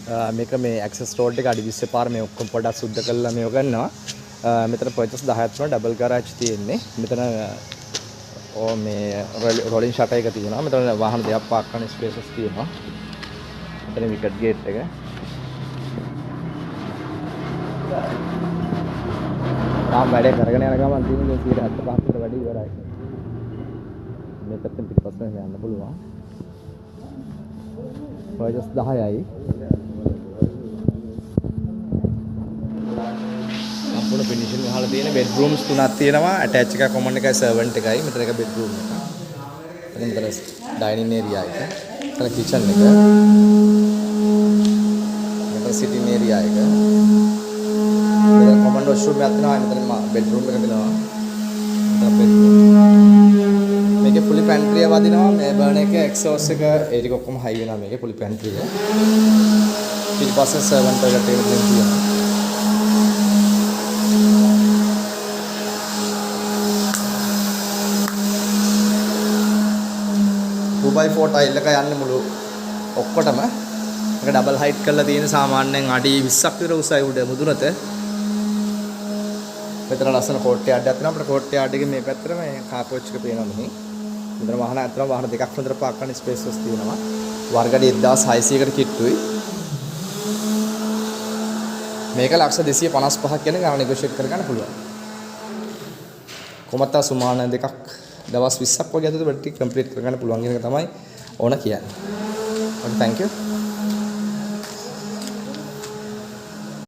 මේක මේ access road එක අඩි 20 පාර මේ ඔක්කොම පොඩක් සුද්ධ කරලා මේව කරනවා. මෙතන පර්චේස් 10ක් තුන ඩබල් ගරාජ් තියෙන්නේ. මෙතන ඕ මේ රෝලින් ෂටර් එක තියෙනවා. මෙතන වාහන දෙකක් පාක් කරන ස්පේසස් තියෙනවා. මෙතන විකට් ගේට් එක. තාම වැඩේ කරගෙන යන ගමන් තියෙන 75ක් විතර වැඩ ඉවරයි. මේ පැත්තෙන් පිටිපස්සෙන් යන්න පුළුවන්. පර්චේස් 10යි. සම්පූර්ණ ෆිනිෂින් ගහලා තියෙන බෙඩ්රූම්ස් තුනක් තියෙනවා. ඇටච් එකයි, කොමන් එකයි, සර්වන්ට් එකයි. මෙතන එක බෙඩ්රූම් එක. එතන මෙතන ඩයිනින් ඒරියා එක. මෙතන කිචන් එක. මෙතන සිටින් ඒරියා එක. මෙතන කොමන් වොෂ්රූම් එකක් තියෙනවා. මෙතන බෙඩ්රූම් එක තියෙනවා. මෙතන බෙඩ්රූම්. මේකේ ෆුලි පැන්ට්‍රි එක වදිනවා. මේ බර්නර් එක, එක්සෝස් එක, ඒ ටික ඔක්කොම හයි වෙනවා මේකේ ෆුලි පැන්ට්‍රි එක. ඊට පස්සේ සර්වන්ට් ටොයිලට් එක මෙතන තියෙනවා. 2x4 tile එක යන්නේ මුළු ඔක්කොටම. ඒක ඩබල් හයිට් කරලා තියෙන, සාමාන්‍යයෙන් අඩි 20ක් විතර උසයි උඩ මුදුනත. මෙතන ලස්සන කෝට් යාඩ් එකක් තියෙනවා. අපිට කෝට් යාඩ් එකේ මේ පැත්තට මේ කාර් පෝච් එක පේනවා මෙහි. මෙතන වාහන, අතන වාහන දෙකක් විතර පාක් කරන ස්පේසස් තියෙනවා. වර්ග අඩි 1600කට කිට්ටුයි. මේක ලක්ෂ 255ක් කියන ගාන නෙගෝෂියේට් කරගන්න පුළුවන්. කොහොමත් තව සුමාන දෙකක්, දවස් 20ක් වගේ ඇතුළත වැඩ ටික කම්ප්ලීට් කරගන්න පුළුවන් කියන එක තමයි ඕන කියන්නේ. Okay, thank you.